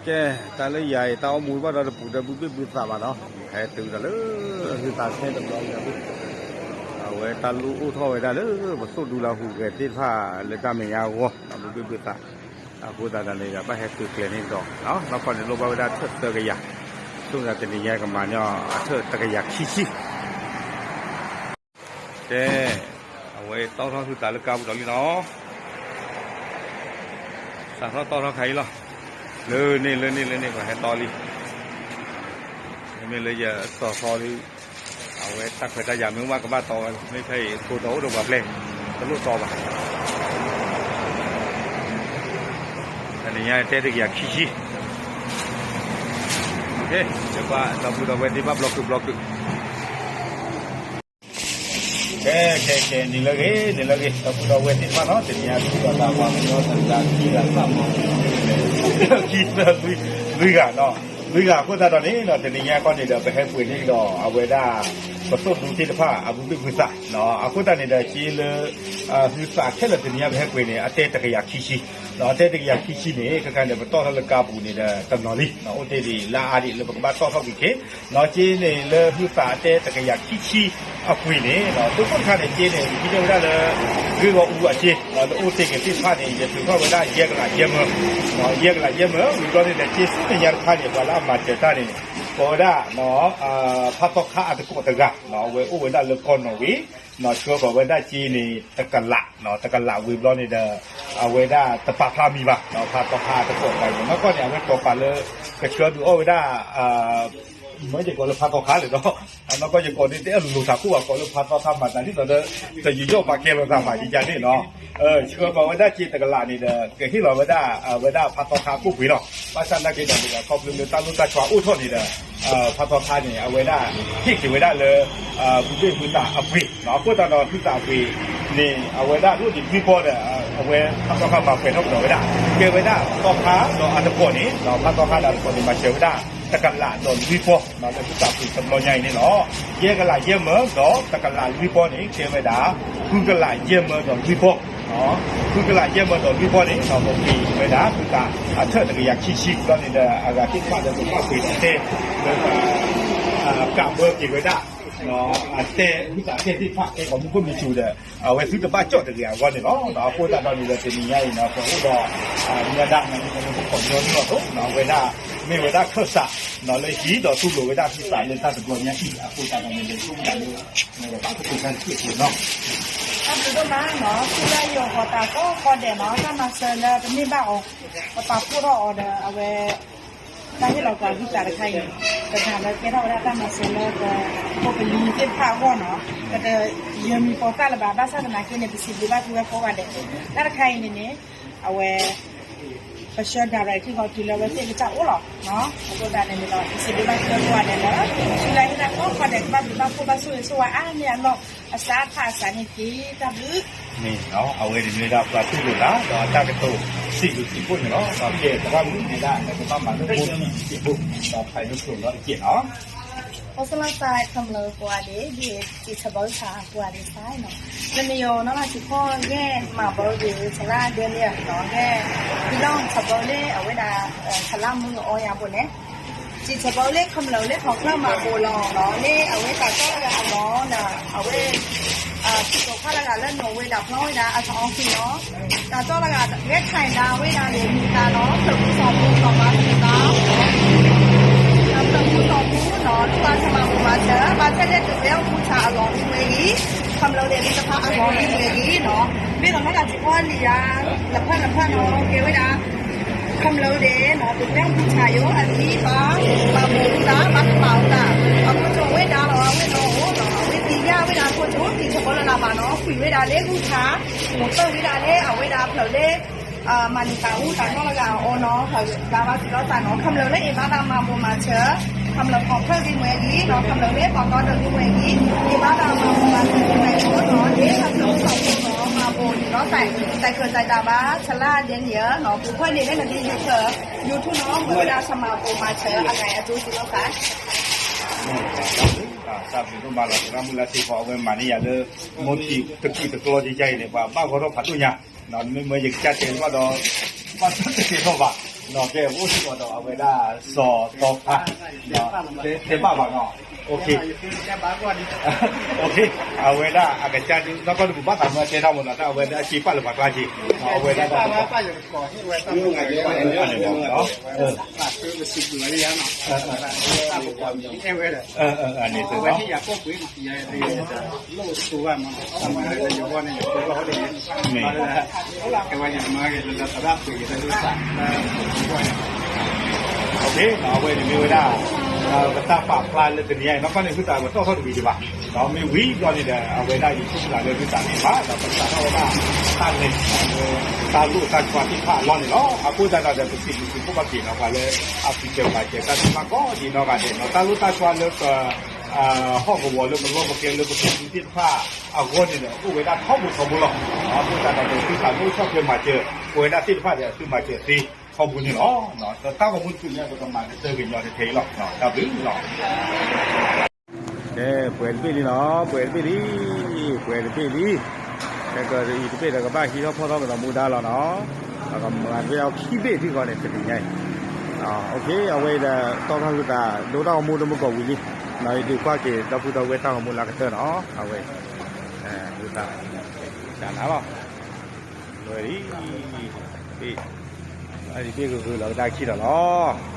ကဲ, တၢ်လၢယၤအံၤ တၢ်အိၣ်မူဘၣ်ဒီးတပူၤဒီးဘုဘ့ၣ်ဘုသးဘၣ်နီၤ, ဟဲတုၤဒီးလၢ ဟုသးဆဲတဘျီလၢ အဝဲတၢ်လူၢ်အိၣ်ထီၣ်ဝဲဒၣ်လၢ ပသိၣ်ဒူလၢဟူးဂဲၤသ့ၣ်တဖၣ်လၢတၢ်မဲာ်ညါအဂီၢ် ဘုဘ့ၣ်ဘုသး, အဃိသတးဒီးန့ၣ်ဒီး ဘၣ်ဟဲတုၤကျဲၤန့ၣ်ဒီး နီၢ်ကီၢ်န့ၣ်လိၣ်ဘၣ်ဝဲဒၣ်ထၢၣ်သၢကယၤ, ဆိကမိၣ်တနံၤညါကမၤန့ၢ်အီၤ အထၢၣ်တကယၤခံဆံ ကဲ, အဝဲတီၢ်ထီၣ်ဟုသးလၢကါပူၤဒီးလံနီၤ, စးထီၣ်တီၢ်ထီၣ်ခါအံၤလီၤ, လၢန့ၣ်လၢန့ၣ်လၢန့ၣ် ပှၤဟဲတီၢ်လံ, မ့မ့ၢ်လၢယစီၤသီလံ, အဝဲတၢ်ခွဲးတၢ်ယာ်မ့ၢ်ဝဲကဘၣ်တီၢ်ဝဲလီၤ, မ့ၢ်ဖဲအံၤ ကိးတီၢ်အိၣ်ဒီးပှၤပျဲၢ်, တလိၣ်တီၢ်ဘၣ် တနံၤညါတဲတကယၤခံဆံ, ယဘၣ်ဒီပုၢ်ဒီဝဲၢ်သ့ၣ်ဘၣ်ဘျီကုာ်ဘျီကုာ် ကဲ, ကဲ, ကဲ, နံၤလၢဂ့ၤ, နံၤလၢဂ့ၤ, ဒီပုၢ်ဒီဝဲၢ်သ့ၣ်တဖၣ်နီၤ, တနံၤညါ ထံၣ်ဒီးတၢ်ပှၤကညီတဂၤခံဂၤသၣ်မး, ခံသၢလွံၢ်ဂၤနီၤ, လွံၢ်ဂၤအဃိသတးဒီးန့ၣ်ဒီး တနံၤညါကီၢ်န့ၣ်ဒီး ပဟဲပှ့ၤန့ၢ်ဒီး အဝဲဒၣ် ပသိၣ်ဒူသ့ၣ်တဖၣ် အဘုဘ့ၣ်ဘုသး, အဃိသတးန့ၣ်ဒီး က့လၢ ဟုသးခဲလၢာ်တနံၤညါပဟဲပှ့ၤန့ၣ် အတဲတကယၤခံဆံ, အတဲတကယၤခံဆံန့ၣ် ခဲခါန့ၣ် ပတီၢ်ထီၣ်လၢကါပူၤန့ၣ်ဒီး တနီၤလံ, အိၣ်တ့ၢ်ဒံးလၢအါဒံးလၢပကဘၣ်တီၢ်ထီၣ်ကွံာ်က့ၤ နီၤက့န့ၣ်လၢဟုသးအတဲတကယၤခံဆံအပှ့ၤန့ၣ် တိခိၣ်တခါန့ၣ်က့န့ၣ် ယဟံးန့ၢ်ဝဲဒၣ်လၢ ဂ့ၢ်ဂီၢ်အူအစ့ လၢအိၣ်တ့ၢ်က့ၤသ့ၣ်တဖၣ်န့ၣ် ယထုးထီၣ်ဝဲဒၣ်ယဲၢ်ကလးယဲၢ်မၢ, ယဲၢ်ကလးယဲၢ်မၢ ဝံၤဘျီန့ၣ်ဒီး က့ဆူမဲာ်ညါတခါန့ၣ် ပှၤလၢအမၤစၢၤတၢ်န့ၣ် ကိးဝဲဒၣ် ဖးသီခါအတကိးတဂၤ အဝဲအိၣ်ဝဲဒၣ်လၢကီၢ်နီၣ်ဝ့ၤ ဆှၢဃီၤဝဲဒၣ်က့န့ၣ် တကလး တကလးဝံၤဘျီန့ၣ်ဒီး အဝဲဒၣ်တပာ်ဖျါမံၤဘၣ် ဖးသီခါအတကိးတဂၤအံၤ နီၢ်ကီၢ်န့ၣ် အဝဲတီၤပာ်လၢ ကဆှၢဒုးအီၣ်ဝဲဒၣ် မ့ၢ်ယကိးလၢဖးသီခါလဲၣ်ဒီး နီၢ်ကီၢ်ယကိးန့ၣ် တအဲၣ်လိာ်သးခိၣ်ဘၣ် ကိးလၢဖးသီခါမၤသးဒ်သိးဒီး တယူးယီၣ်ပာ်ကဲလိာ်သးဘၣ် ယကန့ၣ်နီၤ ဆှၢဃီၤဝဲဒၣ်က့တကလးန့ၣ်ဒီး ကဟ့ၣ်လီၤဝဲဒၣ် အဝဲဒၣ်ဖးသီခါကိၣ်ပှ့ၤလီၤ ဘၣ်ဆၣ်သနာ်က့ဒီး ခီဖျိလၢတၢ်လိၣ်တၢ်ဆီအိၣ်ထီၣ်န့ၣ်ဒီး ဖးသီခါန့ၣ် အဝဲဒၣ်ဟ့ၣ်က့ၤဝဲဒၣ်လၢ ဘုဘ့ၣ်ဘုသးအပှ့ၤ အဃိသတးဒီး ဟုသးအပှ့ၤန့ၣ် အဝဲဒၣ်လိၣ်ဒံးလွံၢ်ပီၢ်ဒီး အဝဲဖးသီခါမၤပှဲၤထီၣ်ကဒီးဝဲဒၣ် ကဲဝဲဒၣ်သီခါဒီးအတကိးန့ၣ် ဖးသီခါဒီးအတကိးန့ၣ် မၤစၢၤဝဲဒၣ် တကလးဒီးလွံၢ်ပီၢ် လၢဟုသးအပှ့ၤတဘျီညါအံၤန့ၣ်လီၤ. ယဲၢ်ကလးယဲၢ်မၢဒီးတကလးလွံၢ်ပီၢ်န့ၣ် ကဲဝဲဒၣ် ဃုကလးယဲၢ်မၢဒီးလွံၢ်ပီၢ် ဃုကလးယဲၢ်မၢဒီးလွံၢ်ပီၢ်န့ၣ် ပကပှ့ၤဝဲဒၣ်ဟုသးအထၢၣ်တကယၤခံဆံဘျီန့ၣ်ဒီး အဂၤသ့ၣ်တဖၣ်လၢပဘၣ်ပှ့ၤဒီးတဲ လၢ ကးဘၢက့ၤဝဲဒၣ် အတဲဟုသးတဲသ့ၣ်တဖၣ် တဲပှၤမူခိၣ်မံၤစူၤဒီး အဝဲသုတဘၣ်ကၠီၣ်တဂ့ၤအဂီၢ်န့ၣ်လီၤ. အဃိသတးဒီးန့ၣ်ဒီး တနံၤညါအံၤန့ၣ် ပအိၣ်ဒီး မူဒါမ့ၢ်လၢပခီၣ်ညီန့ၣ်လီၤသိး အဝဲဒၣ် မ့ၢ်ဝဲဒၣ်ခၢၣ်စး လၢဟံးဒီးတူၢ်လိာ်ဝဲဒၣ်ဟုသးလၢတၢ်တဘျီညါအံၤ အဃိသတးဒီးန့ၣ်ဒီး ဆိကမိၣ်လၢ နကဘၣ်ကတိၤတၢ်တစဲးဖိနီၤ တၢ်ဘျုးဒိၣ်မးနီၤ ထူလၢယိၤဃီၤတၢ်ကိးဂီၤဒဲးနီၤ တၢ်မၤစၢၤလၢပန့ၢ်ဘၣ်အီၤ ပပာ်ဖှိၣ်ထီၣ်အီၤဒီး အဝဲ တၢ်ဟ့ၣ်လီၤပှၤဟုသးတခါအံၤန့ၣ် ပနာ်လၢကဲထီၣ်ဝဲဒၣ်တၢ်မၤစၢၤလၢပဖိပလံၤသ့ၣ်တဖၣ်အဂီၢ်နီၤ ပတယၢၤမံၤပိာ်သၣ်လၢၤဘၣ် ဘၣ်ဆၣ်သနာ်က့န့ၣ် ပစံးဘျုးဘၣ်သုဝဲကိးဂၤဒဲး တၢ်တခါအံၤန့ၣ်န့ၣ် အဝဲ ပဆှၢ direct ထံၣ်ဃီတုၤလၢအဝဲသ့ၣ်ကစၢ်အိၣ်လီၤ. အဃိသတးန့ၣ်န့ၣ်ဒီး ပစံးဘျုးဘၣ်သုဝဲကိးဂၤဒဲးလၢ ထူလၢဟ့ၣ်တၢ်ကိးဂီၤဒဲး ကဘၣ်ဘျုးဘၣ်ဖှိၣ်ဘၣ်ဆိၣ်ဂ့ၤဆိၣ်ဝါအါန့ၢ်အလီၢ် အစးထီၣ်အစးန့ၣ်တက့ၢ် တၢ်ဘျုး မ့ၢ်နီၤ အဝဲန့ၣ်မ့ၢ်ဝဲဒၣ်ပှၤတူၢ်လိာ်သး ဒီးအတၢ်ကတိၤစံးဘျုးစံးဖှိၣ်န့ၣ်လီၤ. ဒီးကဲသရၣ်မုၣ်မ့ၢ်ဒၣ် နကဘၣ်မၤလၢဘိစံးဘျုးစံးဖှိၣ် ဒီးဖးလၢပျိာ်လီၤတက့ၢ်နီၤ အီစလၢသး ခမလၢကိးဂၤဒဲး ဒ်တံၤဆၢဘီသးကိးဂၤဒဲးသးနီၤ နမ့ၢ်ယိၤနီၢ်လၢ်ထံကီၢ် ယဲၢ်မၤဘီဒ် ဆလါဒဲလ့နီၤ ယဲၢ် ဒ်လီၢ်ဆၢဘီလၢအဝဲဒၣ် ဆလါမုၢ်အီယၤဘိန့ၣ် တံၤဆၢဘီလၢခမလၢလၢခီၣ်ချၢမၤဘိလီၤနီၤ လၢအဝဲတၢ်ကီတၢ်ခဲအလီၢ်နီၤ အဝဲ ထံကီၢ်ခါတဂၤလၢနီၣ်ဝဲဒၣ်ဖျီဝဲဒၣ်အထီအီၤကွံာ်နီၤ တၢ်ကီတဂၤ ဂဲၤထၢၣ်ဒၣ်ဝဲဒၣ်န့ၣ် မံၤသးနီၤ ဖျၢၣ်ပူၤစီၤပူၤ စီၤပၤသံသး ဖျၢၣ်ပူၤစီၤပူၤနီၤ ဒုးဘၣ်ကမၤပူၤမၤစၢၤ ဘၣ်ထဲလဲၣ်တပျဲအူထါအလီၢ်မံၤဝဲအံၤ ခမလၢဒဲးလံတဖၣ်အလီၢ်မံၤဝဲအံၤနီၤ မ့ၢ်ဒီးနီၢ်တၢ်စံးဖီလံယၤ လဖၢၣ်လဖၢၣ်နီၤ ကဲဝဲဒၣ် ခမလၢဒဲးနီၤ တပျဲအူထါယိာ် အလံၤဘၣ် ဘၣ်ဘိၣ်ဒုးဘၣ် ဘၣ်ကမၣ်အူသး အဃိကၠိဝဲဒၣ်လီၤ အဝဲနီၤအိၣ်နီၤ အဝဲသံယါဝဲဒၣ်အဃိကၠိ တံၤဆၢဘီလၢလၢ်ဘၣ်နီၤ ကွံာ်ဝဲဒၣ်လၢအူထါ အိၣ်တ့ၢ်ဝဲဒၣ်လၢအဝဲဒၣ်ဖျၢၣ်လၢ မၤန့ၢ်သးအူသးနီၢ်လၢဂၤအီၤနီၤ ဘၣ်ဘၣ်စံးဒီးသးနီၤ ခမလၢလၢအ့ၣ်ဘၣ်တၢ်မၤဘိၣ်မၤစၢၤ ခမလၢဖီၣ်ဖျၢၣ်ဂ့ၤမွဲဂ့ၤနီၤ ခမလၢလၢပှၤကီဒၢဂ့ၤမွဲဂ့ၤ အ့ၣ်ဘၣ်တၢ်မၤဘိၣ်မၤစၢၤတၢ်အံၤနီၤ ဒ်ဆၢကတီၢ်မၤဘိၣ်န့ၣ်နီၤ သး သးခုသးတၢ်ဘၣ် ဆလါဒဲနံၣ်နီၤ ပူၤဖျဲးန့ၣ်လၢနကယူၤထၢၣ် ယူၤထူၣ်နီၤ မ့ၢ်ဝဲဒၣ်ဆၣ်မၤဘိၣ်မၤစၢၤအဂၤအကျိၤစံးဒီးသး တၢ်ဘျုးဒိၣ်မးလီၤ သရၣ်မုၣ်လၢစ့ၢ်ကီး အဝဲမၤန့ၢ်ယၤလၢ မိၢ်ထံးတကုာ်တကျီကဲကဲအံၤန့ၣ် ပှၤဘၣ်ဂီၤထီၣ်ဖးဒိၣ်ညါ မ့မ့ၢ်ယကစၢ်တဲဘၣ်ဒီး ဘၣ်တတဲထီၣ်ဘၣ် နီၢ်ကဲအိၣ်စ့ၢ်ကီးဒီးအဝဲဒၣ်စီၤတီဖါ, တဲဘၣ်ဘၣ်နီၤ, အဝဲဒၣ်အကစၢ်ဒုး နီၢ်ကီၢ်ဒုးပဘၣ်သးမၢတဲတၢ်မ့ၢ်နီၤ တၢ်အဝဲဒၣ်အစ့ပာ်လၢပှၤကျါက့ၤ, အဝဲဒၣ်တၢ် အန့ၣ် အဝဲန့ၣ်မ့ၢ်ဝဲဒၣ် ပတၢ်ပာ်ဖျါလၢတနံၤအံၤ နီၢ်ကီၢ်န့ၣ် ဟုသးပတီၢ်ထီၣ်တဝံၤဒံးဘၣ်, ဒီးမ့ၢ်ဝံၤဘျီန့ၣ်ဒီး အဝဲဒၣ်ယဆိကမိၣ်သးလၢဟုသးန့ၣ်ဘၣ် ဒီးပသးထီၣ်ဝဲဒၣ်တၢ်လဲၤ တၢ်လိၣ်တၢ်ကွၢ်သ့ၣ်တဖၣ်အလီၢ်န့ၣ်လီၤ. အဃိသတးဒီး ပစံးဘျုးစံးဖှိၣ်ဘၣ်က့ၤနီၤ ပှၤလၢအဖံးစၢၤမၤစၢၤတၢ်သ့ၣ်တဖၣ်ကိးဒ်နီၢ်ဂၤဒဲးနီၤ တၢ်လိၣ်တၢ်ကွၢ်လၢပ ဟီၣ်ကဝီၤလၢပလီၢ်ပကျဲလၢပကသူသ့ၣ်တဖၣ်အဂီၢ်န့ၣ်ဒီး အိၣ်ဝဲဒၣ်ထီဘိထီဘိလီၤ. အဃိသတးဒီး ပသုတၢ်လိၣ်ဆီၣ်ထွဲမၤစၢၤ ပဝဲဒၣ်သ့ၣ်တဖၣ်ဒီးသုမၤစၢၤသ့ထီဘိန့ၣ်လီၤ. တၢ်ဂီၤမူတချုးန့ၣ် ပကမၤကတၢၢ်ကညီတထဲအံၤလီၤ. တၢ်ဘျုးလီၤ. ကဲ ပှဲၤတဘ့ၣ်လံနီၤ ပှဲၤတဘ့ၣ်လံ ပှဲၤတဘ့ၣ်လံ, ခဲကီးအံၤတဘ့ၣ်ဒီးကဘၣ်ဟံးထီၣ်ဖီၣ်ထီၣ်ကဒီးမူဒါလီၤနီၤ, ဒီးကမၤတဘ့ၣ်အီၤခံဘ့ၣ်ထံဃီန့ၣ် တနံၤညါအံၤ, အဝဲအံၤဒီး တီၢ်ထီၣ်ဟုသး ဒိတၢ်ဂီၤမူတမုၢ်ကီၢ်ဝံၤလံ, ယဒုးကွၢ်က့ၤ ဒီပုၢ်ဒီဝဲၢ်တၢ်ဂီၤမူလၢအကတၢၢ်နီၤ အဝဲ ဟုသး တၢ်နၤလီၤ, လွဲလံ, ဘ့ၣ်, အဘ့ၣ်ဂုၤဂုၤလီၤကဒါခံလီၤလီၤ.